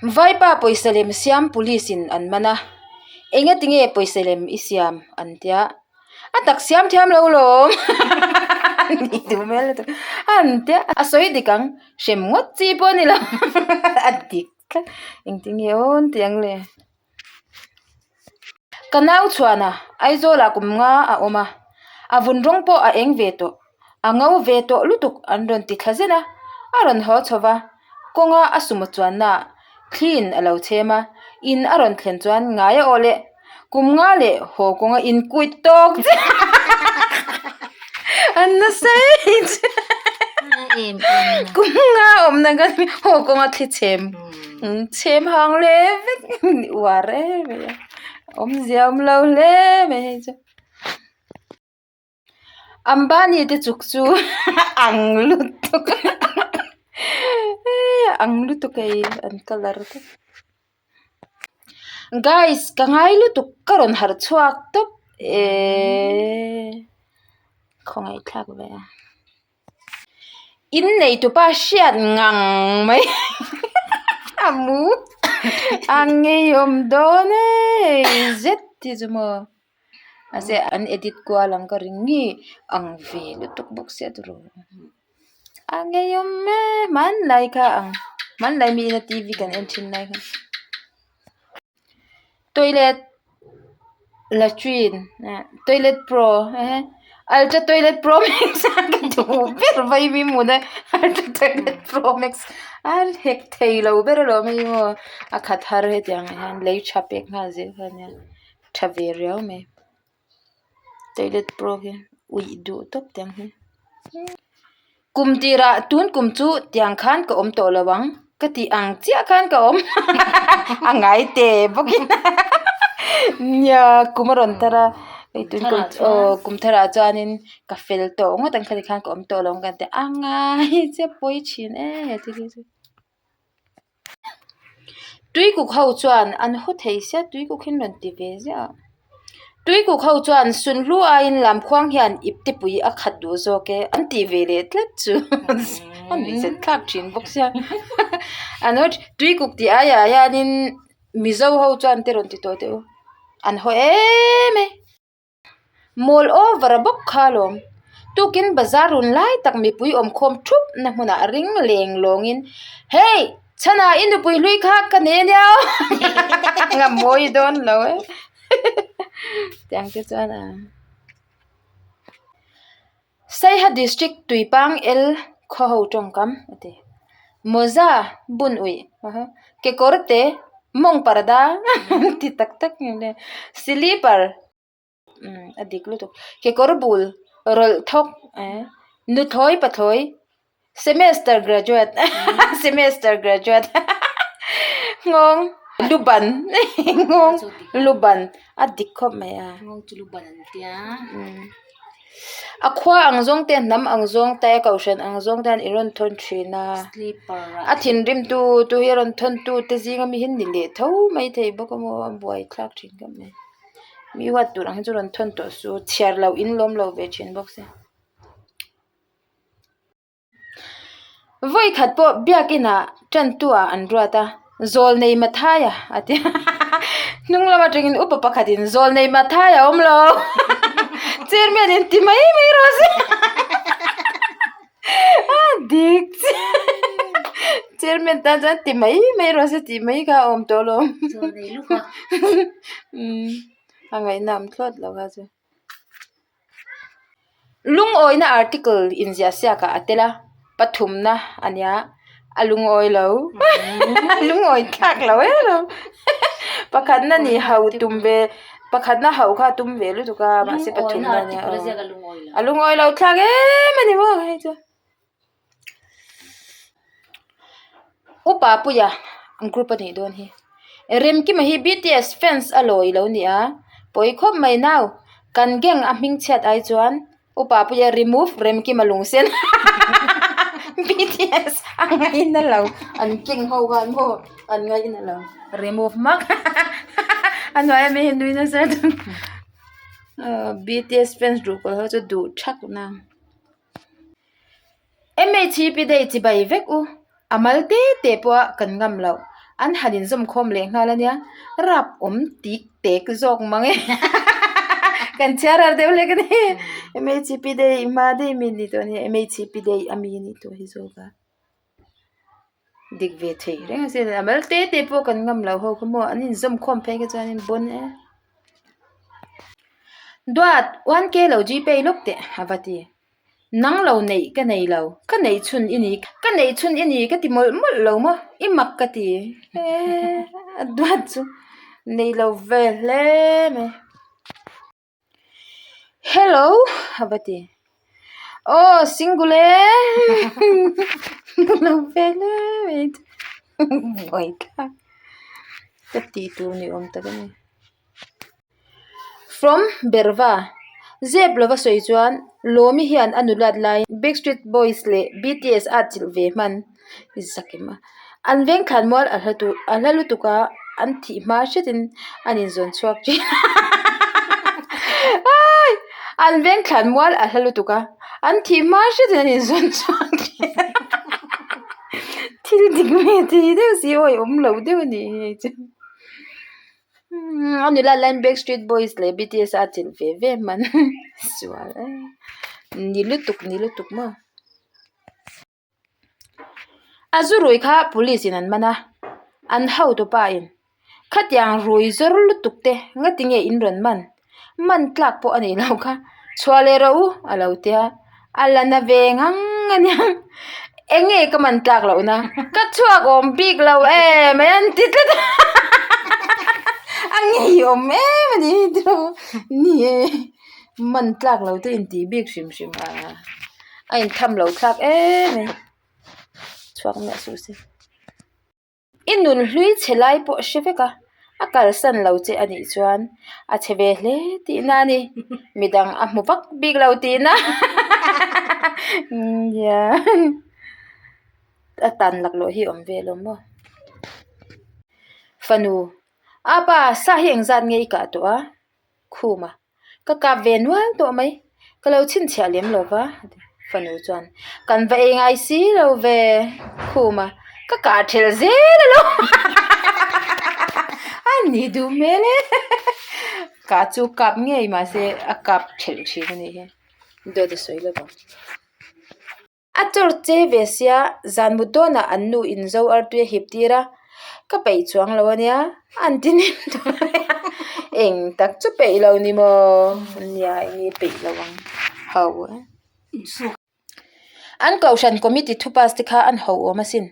Vaipa pawisa lem siam police in an man a, engatinge pawisa lem i siam an tia, a tak siam thiam lo lawm ni duh hmel lutuk an tia, a sawi dik ang hrem ngawt chi pawh a ni lo a dik tlat engtinge aw an tih ang le. Ka nau chhuana Aizawlah kum nga a awm a, a vun rawng pawh a eng ve tawh, a ngo ve tawh lutuk an rawn ti thla zen a, a rawn haw chho va, kawnga a sumo chuannaah thliin a lo chhem a, in a rawn thlen chuan ngai a awh leh kum nga leh haw kawnga in kuit tawk chiah an nasa em kum nga awmna khan haw kawnga thli chhem. Chhem hang hle vek uar em mai a awmzia awm lo hle mai hei chu Ambani te chuk chu ang lutuk ang lutuk hei an colour te guys ka ngai lutuk ka rawn harh chhuak tawp ehh khawngaih thlak ve a. In neitupa hriat ngang mai a mu a ngeiawm dawn e zet hi chu maw mahse an edit kual ang ka ring nge ang ve lutuk bawk sia tiraw a ngeiawm e hmanlai kha ang hmanlai mi ina t v kan en thin lai kha toilet latrine toilet pro ultra toilet pro max ka duh ber mai mi hmun a ultra toilet pro max a hek thei lo ber alawm hei maw a khat har hetiang ah hian lei tha pek nghal zel kha ania tha ve riau mai toilet pro hi uih duh tawp tiang hi. Kum tirah tun kum chu tiang khan ka awm tawh lo ang ka tih ang chiah khan ka awm a ngai te bawkin nia kum a rawn tar a hei tun kum aw kum tharah chuanin ka fel tawh ngawt ang khati khan ka awm tawh lo ang ka ti a ngai chiah pawi thin e he thil hi chu. Tuikuk ho chuan an haw thei sia tuikuk hi an rawn ti ve ziah a tuikuk ho chuan sunhlu aiin lamkhuang hian iptepui a khat duh zawk e an tih ve leh tlat chu a nuihzat thlak thin bawk sia an haw tuikuk tih aiah hianin mizo ho chuan te rawn ti tawh teh u an haw em e. Mawl over a bawk kha alawm. Tukin bazar run lai tak mipui awmkhawm thup na hmunah ring leng lawngin Hey! Chhana i nupui hlui kha ka nei ania aw nga mawi dawn lo e tiang te chuan a Saiha district Tuipang el khaw ho tawngkam a ti. Mawza bun uih kekawr te mawng parda ti tak tak nge le silipar umm a dik lutuk kekawr bul rawlh thawk eh nuthlawi pathlawi semester graduate semester graduate nghawng luban nghawng luban a dik khawp mai a. A khua ang zawng te hnam ang zawng te kohhran ang zawng te hian i rawn thawn thin a a thinrim tu tu hi a rawn thawn tu te zinga mi hi ni leh tho mai thei bawk a maw a buai thlak thin khawp mai mi huat tur ang hi chu rawn thawn tawh suh chhiar loh in lawm lo ve thin bawk se. Vawi khat pawh biakinah tantu ah an ruat a, Zawlnei Mathaia a ti a, hnung lam atangin upa pakhatin Zawlnei Mathaia a awm lo, chairman in ti mai mai rawh se a dik chiah chairman tan chuan ti mai mai rawh se tih mai kha a awm tawh lo a ngaihna awm thlawt lo kha chu. Lungawina article inziah siakah a tel a, pathumna a nia, a lungawi lo, a lungawi thlak lo em lo, pakhatna nih ho tum ve, pakhatna ho kha a tum ve lutuk a, mahse pathumna a nia aw, a lungawi lo thlak em a ni maw hei chu. Upa Puia ang group a nih dawn hi Remkima hi BTS fans a lawi lo ni a pawi khawp mai nau kan gang a hming chhiat ai chuan Upa Puia remove Remkima lungsen BTS a ngaina lo an gang ho khan maw an ngaina lo remove hmak a hnuai ami hi nui nasa BTS fans ruhkawl ho chu duh thak na. MHP day chibai vek u, a mal te te pawh a kan ngam loh. An han inzawm khawm leh nghal a nia, rap awm tik tek zawk mang e. Kan chhiar har deuh hlek a ni. MHP day hma daih mi ni tawh a nia, MHP day a mi a nih tawh hi zawk a. Dik ve thei reng a sin, a mal te te pawh kan ngam lo ho kha maw, an inzawm khawm phei kha chuan in bawn e. Duat, 1K lo Gpay lawk teh a va ti. Nang lo neih ka nei lo, ka neih chhun i ni, ka neih chhun i ni ka ti mawlh mawlh lo maw, i mak ka ti e, a duat chu nei lo ve hle mai. Hello a va ti, aw single e lo ve hle mai buaithlak ka tih tur ni awm tak a ni. From Berva, zep lova sawi chuan Lawmi hian a nulat lai Backstreet Boys leh BTS a chilh ve hman zakim a. An veng thlan mual a hla a hla lutuk a, an thih hma hretin an inzawn chhuak thin. An veng thlan mual a hla lutuk a, an thih hma hretin an inzawn chhuak thin. Thil dik ve thei deuh si awih awm lo deuh a nih hi hei chu. A nula laiin Backstreet Boys leh BTS a chelh ve ve hman sual e ni lutuk ni lutuk maw a zu rui kha police in an man a an hotu pa in khatiang rui zawr lutuk te ngati nge in rawn man man tlak pawh a nih loh kha chhuah leh rawh u a lo tia a la na ve ngang a nia eng nge ka man tlak loh na ka chhuak awm bik lo em mai an ti tlat a a ngeiawm em a ni ni e man tlak lo te intih bik hrim hrim a a intham lo thlak em mai chhuak miah suh se. I nun hlui chhe lai pawh hre vek a, a kalsan lo che a nih chuan a chhe ve hle tihna a ni. Midang a hmu vak bik lo tihna nia a tan laklawh hi awm ve lo maw. Fanu, Apa, sa hi engzat nge i kah tawh a? Khuma, Ka kap ve nual tawh mai, ka lo chhinchhiah lem lo va, fanu chuan kan va ei ngai si lo ve, Khuma, Ka kah thelh zel a lo a ni duh hmel e, kah chu kap ngei mahse a kap thelh thin a nih hi, dawt a sawi lo vang. A chawr che ve sia, zan mut dawnah an nu in zo artui a hip tir a, ka peih chuang lo ania, an ti nem tur a nia, eng tak chu peih lo ni maw, nia eng nge peih lo ang ho e. An kohhran committee thu pass te kha an ho awm asin,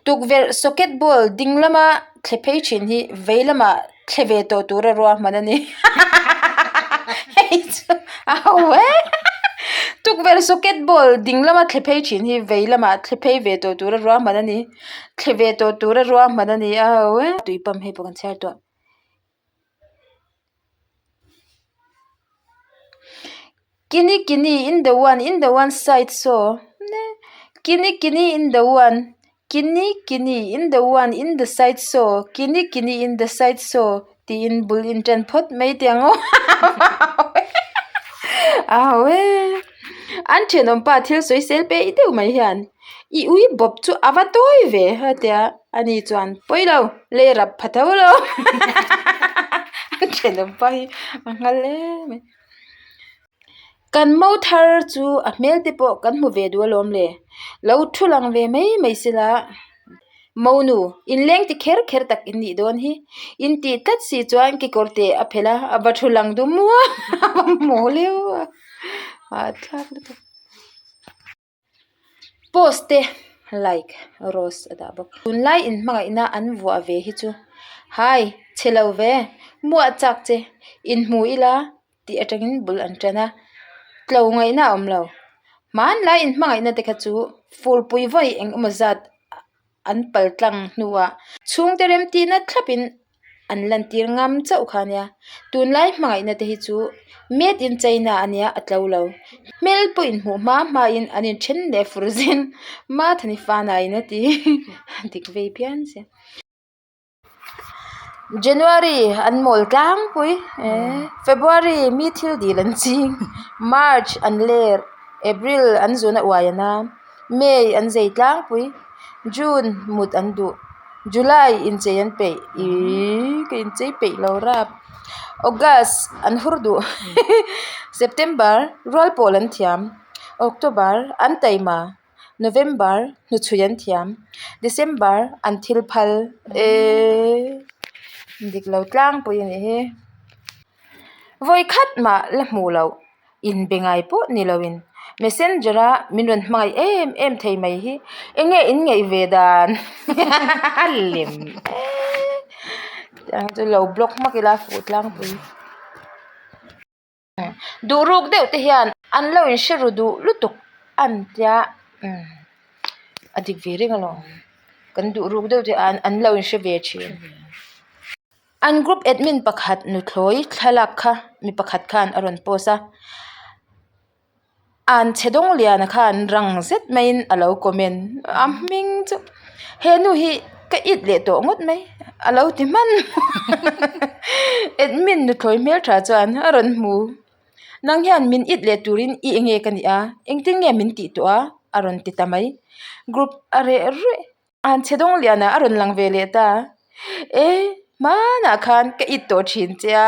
tukverh socket ball ding lama thle phei thin hi vei lamah thle ve tawh tura ruahman a ni. Hei chu a ho e. Tukverh socket ball ding lama thle phei thin hi vei lamah thle phei ve tawh tura ruahman a ni. Thle ve tawh tura ruahman a ni a ho e. Tui pump hei pawh kan chhiar tawh. Kini kini in the one in the one side saw kini kini in the one kini kini in the one in the side saw kini kini in the side saw tiin bul in ṭan phawt mai teh ang aw a ho e an ṭhenawm pa thil sawi sel peih deuh mai hian i ui bawp chu a va tawi ve a tia ani chuan pawi lo lei rap pha tho lo an ṭhenawm pa hi a nghal em mai. Kan mo thar chu a hmel te pawh kan hmu ve duh alawm le, lo thu lang ve mai mai sela Monu, inleng ti kher kher tak in nih dawn hi, in tih tlat si chuan kekawr te a phelh a, a va thu lang dum mual a va mawl leu a, hahthlak lutuk. Post te like rose a dah bawk. Tunlai inhmangaihna an vuah ve hi chu hai chhe lo ve muah chak che inhmu ila tih atangin bul an tan a tlo ngaihna a awm lo. Hmanlai inhmangaihna te kha chu furpui vawi eng emaw zat an pal tlang hnuah chhungte remtihna thlapin an lantir ngam chauh kha ania tunlai hmangaihna te hi chu made in China ania a tlo lo hmel pawh inhmuh hma hma in an inthen leh fur zel Mathani fana in a ti dik vei phian sia. January an mawl tlangpui February mi thil dil an ching March an ler April an zun a uai a na May an zei tlangpui June mut an duh. July inchei an peih ihh ka inchei peih lo rap August an hur duh September rual pawl an thiam October an taima November hnuchhui an thiam December an thil phal eee dik lo tlangpui a nih hi vawi khat mah la hmuh loh. Inbe ngai pawh ni loin messenger a min rawn hmangaih em em thei mai hi eng nge in ngaih ve dan lem e chu lo block hmak ila fuh tlangpui duh ruk deuh te hian an lo in hre ru duh lutuk an tia a dik ve reng alawm kan duh ruk deuh te an lo in hre ve thin. An group admin pakhat nuthlawi thlalak kha mi pakhat khan a rawn post a an chhe dawng liana khan rang zet maiin a lo comment a hming chu he nu hi ka it leh tawh ngawt mai a lo ti hman admin nuthlawi hmeltha chuan a rawn hmu nang hian min it leh turin i enge ka nih a engtin nge min tih tawh a a rawn ti ta mai group a reh ruih. An chhe dawng lianah a rawn lang ve leh ta. E, hmanah khan ka it tawh thin che a.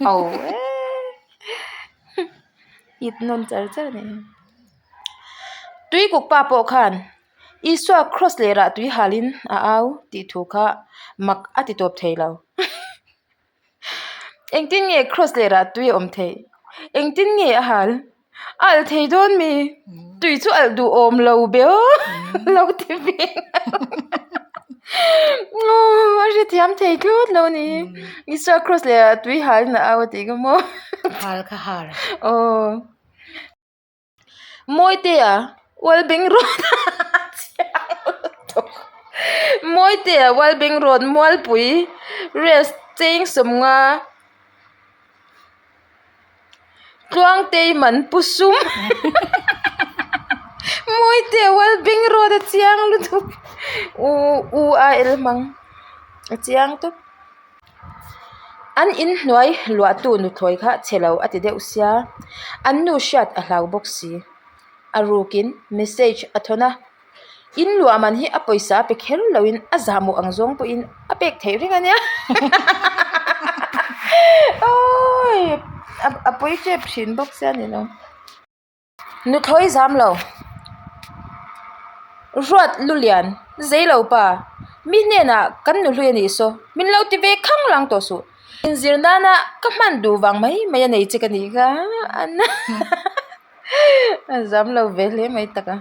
Ho e. It nawn char char a ni. Tuikuk pa pawh khan Isua cross leh rah tui halin a au tih thu kha mak a ti tawp thei lo. Engtin nge cross leh rah tui a awm theih? Engtin nge a hal? A alh thei dawn mi? Tui chu alh duh awm lo be aw lo ti ve aw a hrethiam thei tlut lo ni. Isua cross leh rah tui halin a au a tih ka maw? Hal kha hal. Aw. Mawitea Walbeng Road Mawitea Walbeng Road Mualpui Rest cheng sawmnga Tluangtei man pu sum Mawitea Walbeng Road a chiang lutuk u u a el hmang a chiang tawp. An inhnuai luahtu nuthlawi kha chhe lo a ti deuh sia, an nu hriat a hlau bawk si. A rukin message a thawn a, in luah man hi a pawisa a pe kher loin a zahmawh ang zawng pawhin a pek theih reng a nia. Awii a pawi tep thin bawk sia ni lo. Nuthlawi zam lo. Ruat Lulian, Zeilo pa, mi hnenah kan nuhlui a nih saw, min lo ti ve khang lang tawh suh. Inzir nana ka hman duh vang mai mai a nei che ka nih kha a zam lo ve hle mai tak a.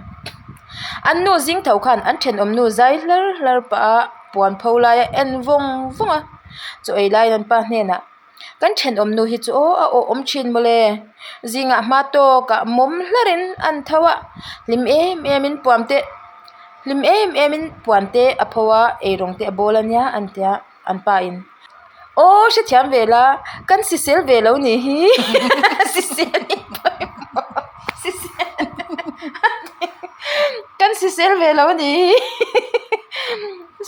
An nu zing tho khan an thenawm nu zai hlar hlar pah a puan pho lai a en vawng vawng a, chaw ei laiin an pa hnenah. Kan thenawm nu hi chu aw a awh awm thin mawle. Zingah hma tawkah mawm hlarin an tho a, hlim em em in puan te hlim em em in puan te a pho a, eirawng te a bawl a nia an tia an pa in aw hrethiam ve la kan sisel ve lo nih hi sisel hi pawimawh sisel kan sisel ve lo nih hi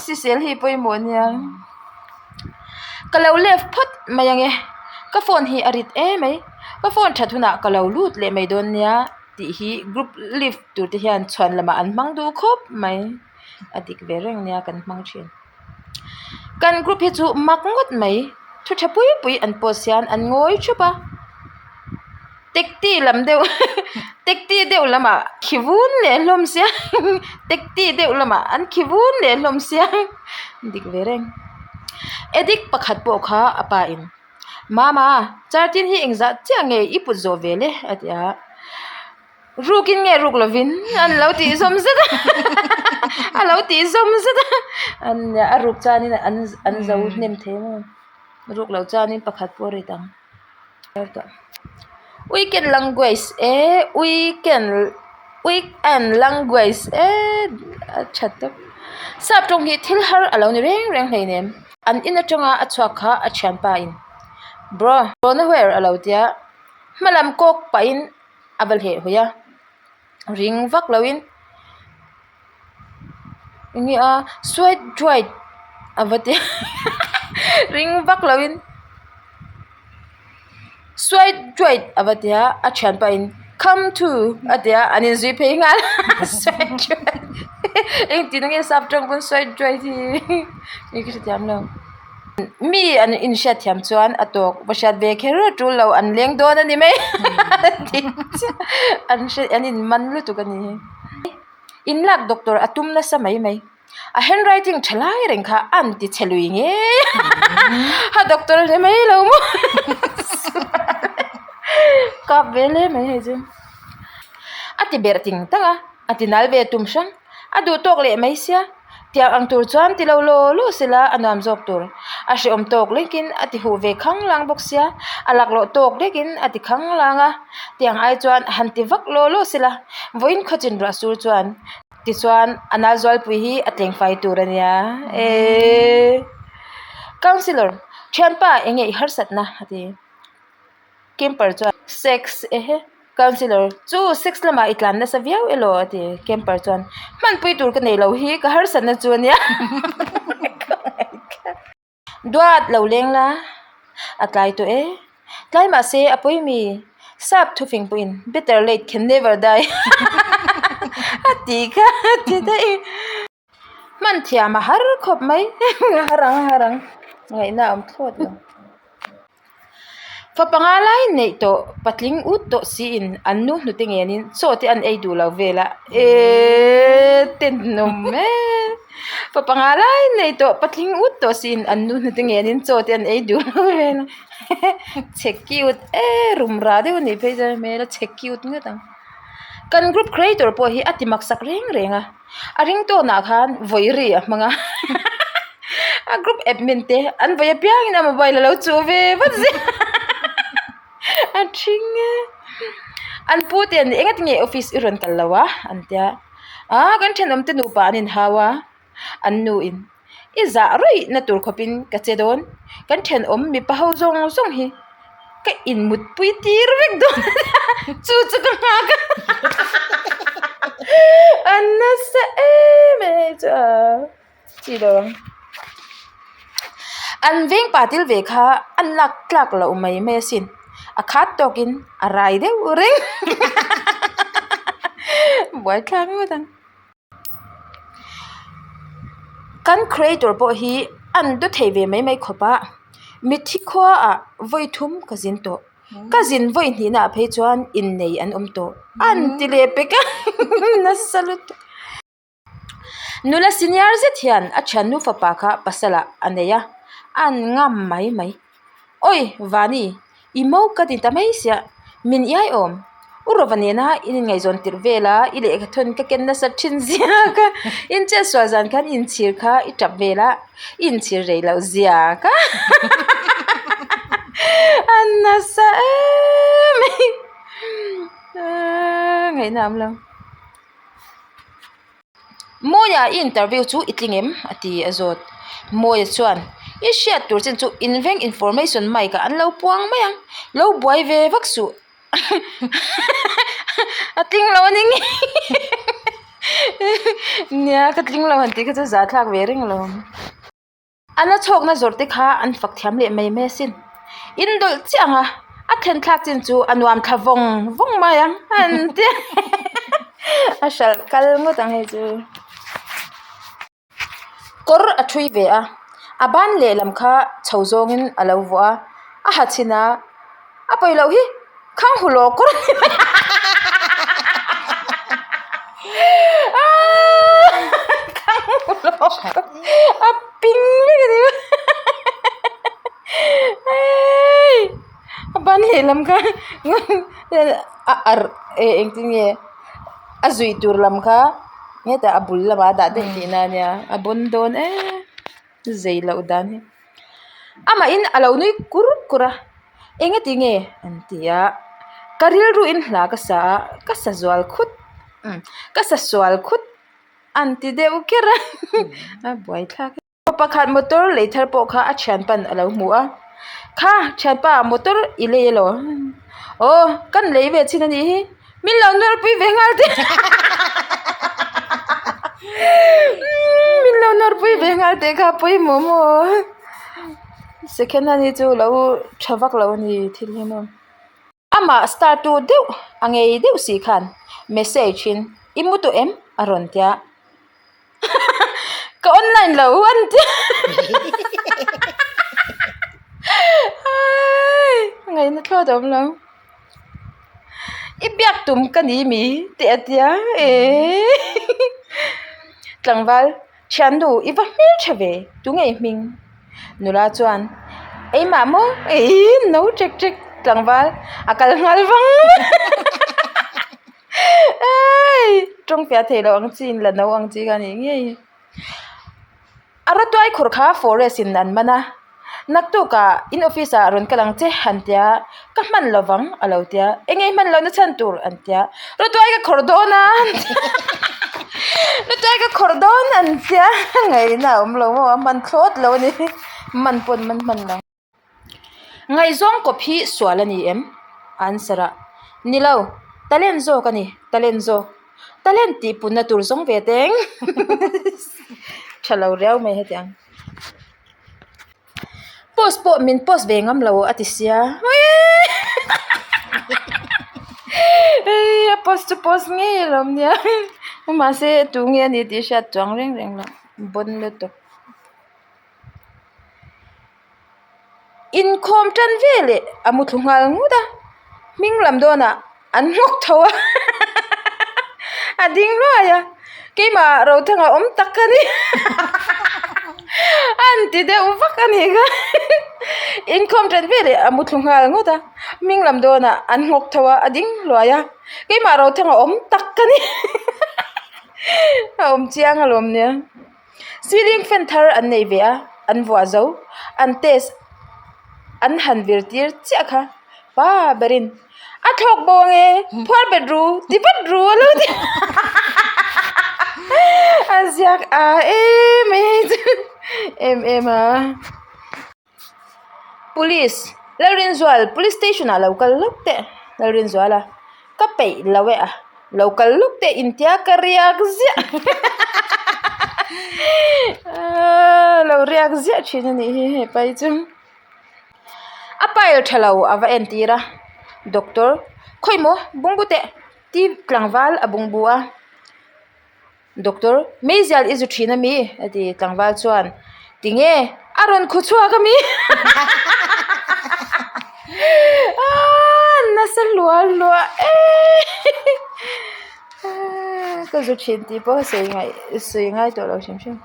sisel hi pawimawh a nia. Ka lo left phawt mai ange ka phone hi a rit em mai ka phone that hunah ka lo lut leh mai dawn nia tih hi group lift tur te hian chhuan lamah an hmang duh khawp mai a dik ve reng nia kan hmang thin kan group hi chu mak ngawt mai thu tha pui pui an post hian an ngawi thup a. Taxi lam deuh taxi deuh lamah khi vun leh hlawm sia taxi deuh lamah an khi vun leh hlawm sia dik ve reng addict pakhat pawh kha a pa in mama chartin hi engzah chiah nge i put zawh ve le a ti a rukin nge ruk lovin an lo tih zawm zet a a lo tih zawm zet a a ruk chuanin an zo hnem thei maw ruk loh chuanin pakhat pawh a rit ang. Weekend language e weekend weekend language e a tha tawp sap tawng hi thil har a lo ni reng reng hleinem an in atanga a chhuak kha a thianpa in bro nowhere a lo tia hmalam kawk pahin a va hleh hawi a ring vak loin. Enge a sweat dried a va ti ring vak lo in sweat dried a va ti a a thianpa in come to a ti a an inzui phei nghal a sweat dried. Engtin nge sap tawng pawn swipe right hi ni ka hrethiam lo. Mi an inhriat thiam chuan a tawk va hriat ve kher a tul lo an leng dawn a ni mai an hre an in man lutuk a ni hi. Inlak doctor a tum nasa mai mai. A handwriting tha lai reng kha a an ti chhe lui ngei a doctor a ni mai lo maw kap ve hle mai hei chu a ti berh ting tang a a ti nal ve tum hrang a duh tawk leh mai sia tiang ang tur chuan ti lo law law sela a nuam zawk tur a hrehawm tawk lekin a ti huh ve khang lang bawk sia a laklawh tawk lekin a ti khang lang a tiang ai chuan han ti vak law law sela vawiin khawchin ruah sur chuan. Tichuan a nal zualpui hi a tleng fai tur a nia eee councillor thianpa eng nge i harsatna a ti camper chuan sex ehe councillor chu sex lamah i tlan nasa viau elaw a ti camper chuan hmanpui tur ka nei lo hi ka harsatna chu a nia. Duat lo leng la, a tlai tawh e. Tlai mahse a pawi mi, sap thufing pawhin better late can never die a ti kha a ti daih. Hman thiam a har khawp mai, a har ang a har ang, ngaihna a awm thlawt lo. Fa panga lai neih tawh patling ut tawh siin an nu hnute ngenin chaw te an ei duh lo vel a eeee tenawm e fa panga lai neih tawh patling ut tawh siin an nu hnute ngenin chaw te an ei duh lo vel a chhe cute e rum ra deuh a nih phei chuan hmel a chhe cute ngawt ang kan group creator pawh hi a ti mak sak reng reng a. A ring tawnah khan vawi ri a hmang a a group admin te an vawi apiangin a mobile a lo chuh ve vat zel a thing e an pu te an enga tinge office i rawn kal lo a an tia ah kan thenawm te nupa an inhau a an nu in I zah rawih na tur khawpin ka che dawn. Kan thenawm mipa ho zawng zawng hi ka inmutpui tir vek dawn a nia. Chu chu ka nghak a. A nasa em em hei chu a chi lo ang. An veng pa til ve kha a lak tlak loh mai mai asin. A khat tawkin a rai deuh reng. Buaithlak ngawt ang. Kan creator pawh hi an du thei ve mai mai khawp a mitthi khua ah vawi thum ka zin tawh ka zin vawi hnih na ah phei chuan innei an awm tawh an ti leh pek a nasa lutuk nula senior zet hian a thiannu fapa kha pasal ah a nei a an ngam mai mai. Awi Vani, i mo ka ti ta mai sia, min iai awm. U Rova nena in inngaihzawn tirh vel a, i lehkha thawn ka ken nasa thin zia ka, in chetsual zan khan inchhir kha i tap vel a, i inchhir rei loh zia ka a nasa em mai ngaihna a awm lo. Mawia i interview chu i tling em? a ti a zawt. Mawia chuan, I hriat tur chin chu inveng information mic ah an lo puang mai ang, lo buai ve vak suh. A tling lo a ni ngei. Nia ka tling lo han tih kha chu zahthlak ve reng lo. A la chhawkna zawrh te kha an fak thiam leh mai mai asin. In dawlh chiah ang a, a thlen thlak chin chu a nuam thla vawng vawng mai ang an ti a a hralh kal ngawt ang hei chu. Kawr a thui ve a, a ban lehlam kha chho zawngin a lo vuah a, a ha chhin a, a pawi loh hi. Khang hu law kawr ni mai Khang hu law kawr a ping vek a ni mai a ban lehlam kha a arh eh engtin nge a zuih tur lam kha hetah a bul lamah a dah daih tihna a nia a bawn dawn em. Zei loh dan hi. Amahin a lo nui kur kur a, eng ati nge an ti a, ka rilruin hla ka sa a, ka sa zual khut ka sa sual khut an ti deuh kher a, a buaithlak e. Pa pakhat motor lei thar pawh kha a thianpa'n a lo hmu a, kha thianpa motor i lei elaw? Aw kan lei ve chin a nih hi. Min lo nawrpui ve nghal teh Min lo nawrpui ve nghal teh kha pawimawh maw Second hand hi chu lo tha vak lo a ni thil hi maw Amah star tu deuh a ngei deuh si khan message in i mu tawh em a rawn tia. Ka online lo an ti Ngaihna thlawt a awm lo. I biak tum ka ni mi tih a tia eee Tlangval thiannu i va hmel tha ve tunge i hming? Nula chuan Eimah maw eii no ṭek ṭek tlangval a kal nghal vang vang Eii tawng fiah theih loh ang chi in la no ang chi kha a nih ngei. A rawtuai khur kha forest in an man a, naktukah in office ah rawn kal ang che an tia, ka hman lo vang a lo tia, eng nge i hman lohna chhan tur an tia, rawtuai ka khawrh dawn a an tia, rawtuai ka khawrh dawn an tia, ngaihna a awm lo maw a hman thlawt lo a ni, man pawh an man hman lo. Ngaihzawng kawp hi sual a ni em? Answer a, Ni lo, talent zawk a ni, talent zawk. Talent tih punna tur zawng ve teng. Tha lo riau mai hetiang. Post pawh min post ve ngam lo a ti sia. A post chu post ngei alawm nia. Mahse tu nge a ni tih hriat chuang reng reng lo. Bon lutuk. Inkhawm tan veleh a mu thlu nghal ngut a, hming lam dawnah an nghawk tho a a ding hluai a, keimah Rothanga awm tak ka ni a an ti deuh vak a nih kha inkhawm tan veleh a mu thlu nghal ngut a, hming lam dawnah an nghawk tho a, a ding hluai a, keimah Rothanga awm tak ka ni a awm chiang alawm nia. Ceiling fan thar an nei ve a, an vuah zo, an test an han vir tir chiah kha pa berin a thlawk bo ange phuar bet ru ti vat ru a lo ti a ziak a em mai hei chu em em a. Police Lalrinzual police station ah lo kal lawk teh Lalrinzuala ka peih lo e a lo kal lawk teh intia ka riak ziah aaa lo riak ziah thin a nih hi hepa hi chu a pile tha lo a va entir a doctor khawi maw bungbu teh ti tlangval a bungbu a. Doctor, Meizial i zu thin a mi? a ti. Tlangval chuan, Tinge? A rawn khu chhuak a mi? Aaa nasa hluah hluah eee Ka zu thin tih pawh sawi ngaih sawi ngai tawh lo hrim hrim.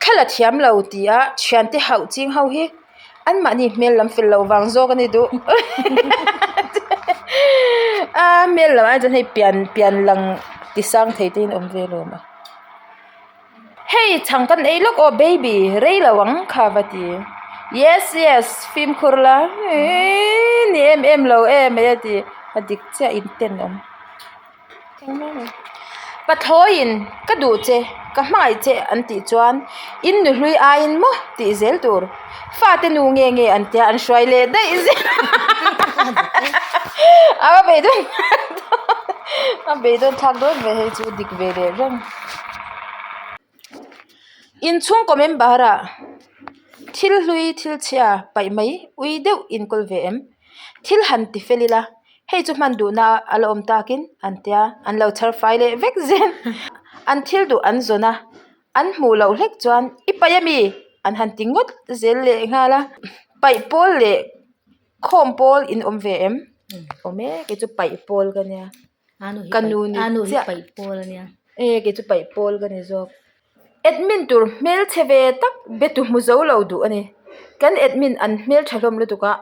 Thla la thiam lo ti a thiante hauh ching ho hi anmahni hmel lam fel loh vang zawk a ni duh a hmel lam ai chuan hei pian pian lang ti sang thei te in awm ve lawm a hei chhang kan ei lawk aw baby rei lo ang kha va ti yes yes fimkhur la iiii ni em em lo em mai a ti a dik chiah in tenawm. Pathlawiin ka duh che, ka hmangaih che an tih chuan in nuhlui aiin maw tih zel tur. Fate nu nge nge an tia an hruai leh daih zel a va beidawn a beidawn thlak dawn ve hei chu dik ve leh reng. Inchhungkaw member ah thil hlui thil chhia paih mai ui deuh inkawl ve em? Thil han ti fel ila hei chu hman duhna a la awm takin an tia an lo chhar fai leh vek zel an thil duh an zawn a an hmuh loh hlek chuan i paih ami an han ti ngawt zel leh nghal a paih pawl leh khawm pawl in awm ve em? Awm e kei chu paih pawl ka nia. Ka nu ni chiah e kei chu paih pawl ka ni zawk admin tur hmelchhe ve tak be tu hmu zo lo duh a ni kan admin an hmeltha hlawm lutuk a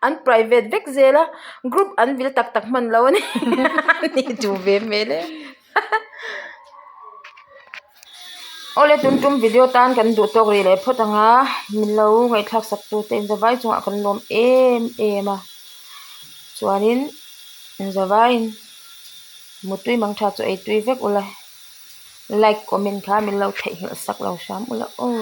an private vek zel a group an vil tak tak hman lo a ni ni duh ve hmel e awle tun tum video tan kan duh tawk rih leh phawt ang a min lo ngaihthlak sak tu te inzavai chungah kan lawm em em a chuanin. Zavaiin mutui mang tha chu ei tui vek ula like comment kha min lo theihnghilh sak lo hram ula aw.